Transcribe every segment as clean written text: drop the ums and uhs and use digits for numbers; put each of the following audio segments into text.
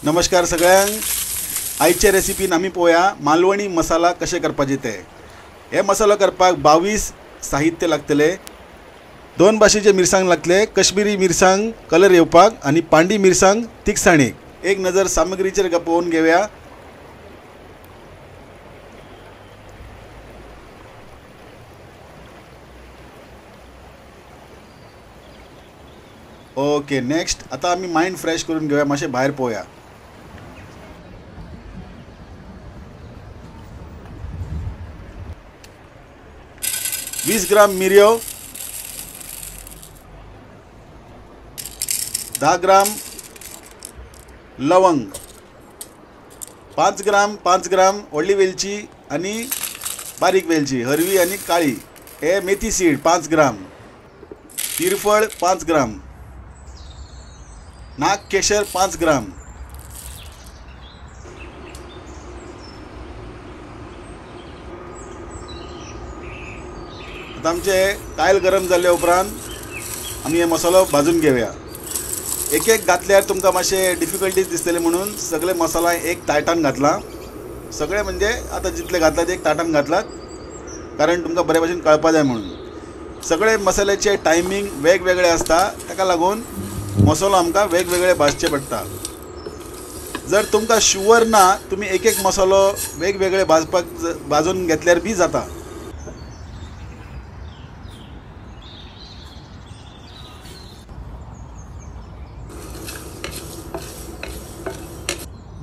नमस्कार सगळ्यांक। आयचे रेसिपीन आमी पळोवया मालवणी मसाला कशें करपाचे ते। हे मसालो करपाक 22 साहित्य लागतले। दोन भाशेचे मिरसांग लागतले, कश्मीरी मिरसांग कलर येवपाक आनी पांडी मिरसांग तिखसाणेक। एक नजर सामग्रीचेर पळोवन घेवया। ओके, नेक्स्ट आता आमी माइंड फ्रेश करून घेवया, मातशें भायर पळोवया। वीस ग्राम मिरयो, 10 ग्राम लवंग, 5 ग्राम व्हडली वेलची आनी बारीक वेलची, हरवी आनी काळी, हे मेथी सीड 5 ग्राम, तिरफळ 5 ग्राम, नाग केशर 5 ग्राम, आतां आमचे कायल गरम जाल्ले उपरांत आमी हे मसालो भाजून घेवया। एक एक घातल्यार तुमकां मातशें डिफिकल्टीज दिसतले म्हणून सगळे मसाला एक ताटान घातला। सगळे म्हणजे आतां जितले घातला ते एक ताटान घातलात, कारण तुमकां बरे भशेन कळपा जाय म्हणून। सगळे मसाल्याचे टायमींग वेगवेगळे आसता, ताका लागून मसालो आमकां वेगवेगळे भाजचे पडटा। जर तुमकां शुवर ना, तुमी एक एक मसालो वेगवेगळे भाजपाक भाजून घेतल्यार बी जाता।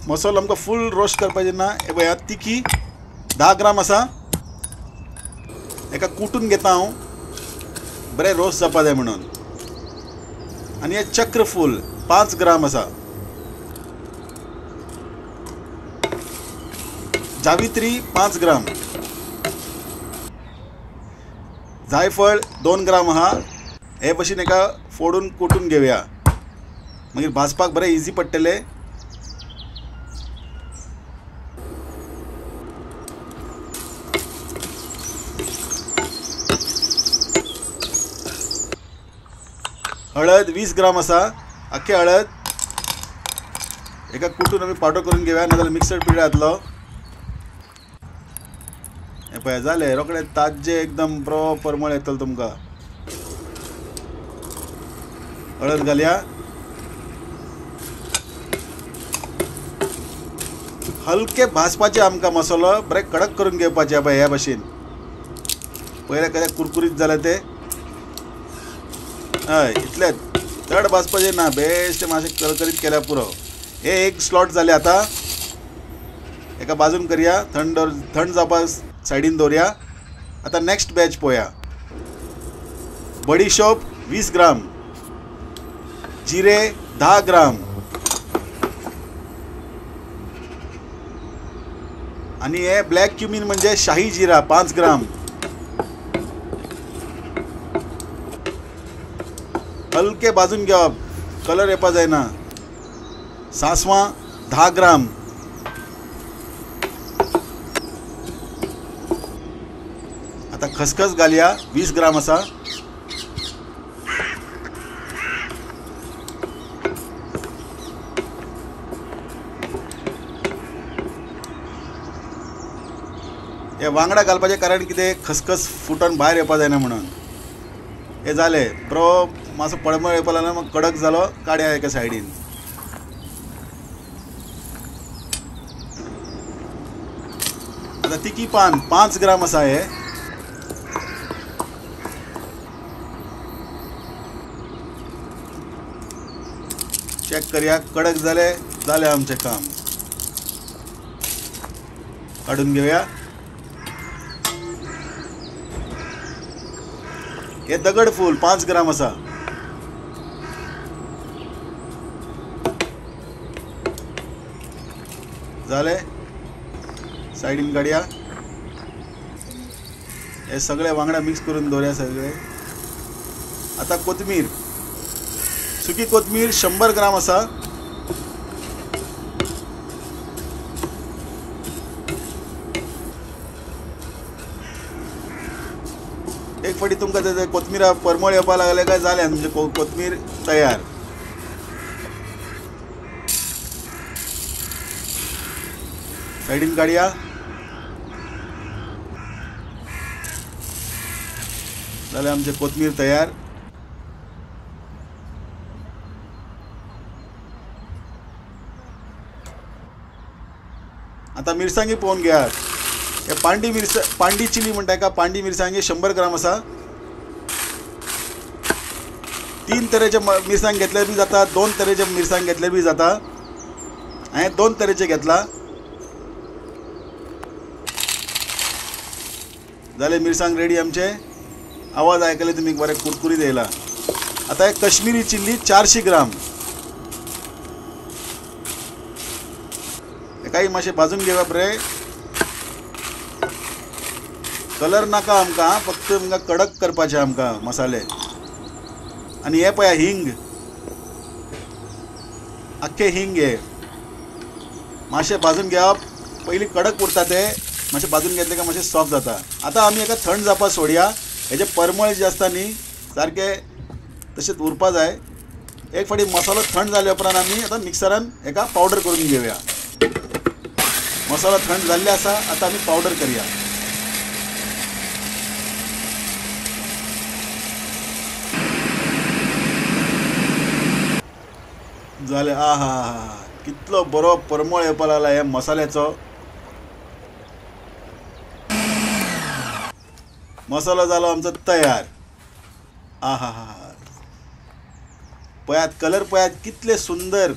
मसालो आमकां फूल रोस्ट करपाचें ना। हे पळयात तिखी 10 ग्राम आसा, एका कुटून घेता हांव, बरें रोस्ट जावपा जाय म्हणून। आनी हे चक्रफूल 5 ग्राम आसा, जावित्री 5 ग्राम, जायफळ 2 ग्राम आहा। हे भशेन एका फोडून कुटून घेवया, मागीर भाजपाक बरें इजी पडटलें। हळद 20 ग्राम आसा, आख्खे हळद एका कुटून आमी पावडर करून घेवया, नाजाल्यार मिक्सर पिठो घातलो। हें पळय जालें, रोखडें ताज्जें एकदम बरो परमळ येतलो तुमकां। हळद घालया, हलके भाजपाचे आमकां मसालो बरें कडक करून घेवपाचे। पळय ह्या भशेन पयलें कशें कुरकुरीत जालें तें, हय इतलेंच, चड भाजपाचें ना, बेश्टें मातशें करकरीत केल्यार पुरो। हे एक स्लॉट जालें, आतां एका बाजून करया, थंड थंड जावपाक सायडीन दवरया। आतां नेक्स्ट बॅच पळोवया। बडीशोप 20 ग्राम, जिरे 10 ग्राम आनी हे ब्लॅक क्युमीन म्हणजे शाही जिरा 5 ग्राम। हलके भाजून घेवप, कलर येवपा जायना। सांसवां 10 ग्राम, आतां खसखस घालया 20 ग्राम आसा, हे वांगडा घालपाचें कारण कितें, खसखस फुटून भायर येवपा जायना म्हणून। हे जालें बरो मातसो पळमळ येवपा लागलो, मग कडक जालो, काडया एका सायडीन। आतां तिखी पान 5 ग्राम आसा हे, चॅक करया कडक जालें, जालें आमचें काम, काडून घेवया। हे दगड फूल 5 ग्राम आसा, जालें, सायडीन काडया। हे सगळे वांगडा मिक्स करून दवरया सगळे। आतां कोथमीर, सुकी कोथमीर 100 ग्राम आसा, एक फावटी तुमकां कोथमिरा परमळ येवपा लागले काय जालें, म्हणजे कोथमीर तयार। सायडीन काडया. जालें आमचें कोथमीर तयार. आतां मिरसांगी पळोवन घेयात. हे पांडी चिली म्हणटा एका पांडी मिरसांगी 100 ग्राम आसा. 3 तरेचे मिरसांग घेतल्यार बी जाता, 2 तरेचे मिरसांग घेतल्यार बी जाता. हांवें 2 तरेचे घेतला. जालें मिरसांग रेडी आमचे. आवाज आयकले तुमी बरें कुरकुरीत येयला. आतां एक कश्मीरी चिल्ली 400 ग्राम. हेकाय मातशें भाजून घेवप रे. कलर नाका आमकां, फक्त आमकां कडक करपाचे आमकां मसाले. आनी हे पळया हिंग, आख्खे हिंग हे मातशें भाजून घेवप. पयलीं कडक उरता ते, मातशें भाजून घेतलें काय मातशें सॉफ्ट जाता. आतां आमी एका थंड जावपाक सोडया. हेजे परमळ जे आसता न्ही सारकें तशेंच उरपा जाय. एक फावटी मसालो थंड जाले उपरांत आमी आतां मिक्सरान एका पावडर करून घेवया. मसालो थंड जाल्ले आसा, आतां आमी पावडर करया. जालें. आहा कितलो बरो परमळ येवपा लागला ह्या मसाल्याचो. मसालो जालो आमचो तयार. आहा पळयात कलर पळयात कितले सुंदर.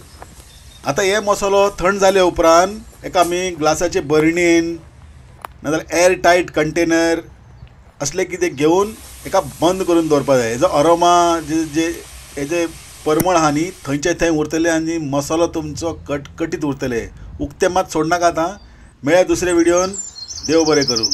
आतां हे मसालो थंड जाले उपरांत एका आमी ग्लासाचे बरणीन नाजाल्यार एअर टायट कंटेनर असले कितें घेवन एका बंद करून दवरपा जाय. हेजो अरोमा जे हेजे परमळ आहा न्ही थंयचे थंय उरतले आनी मसालो तुमचो कटकटीत उरतले. उक्ते मात सोडनाका. आतां मेळया दुसरे व्हिडियोन. देव बरें करूं.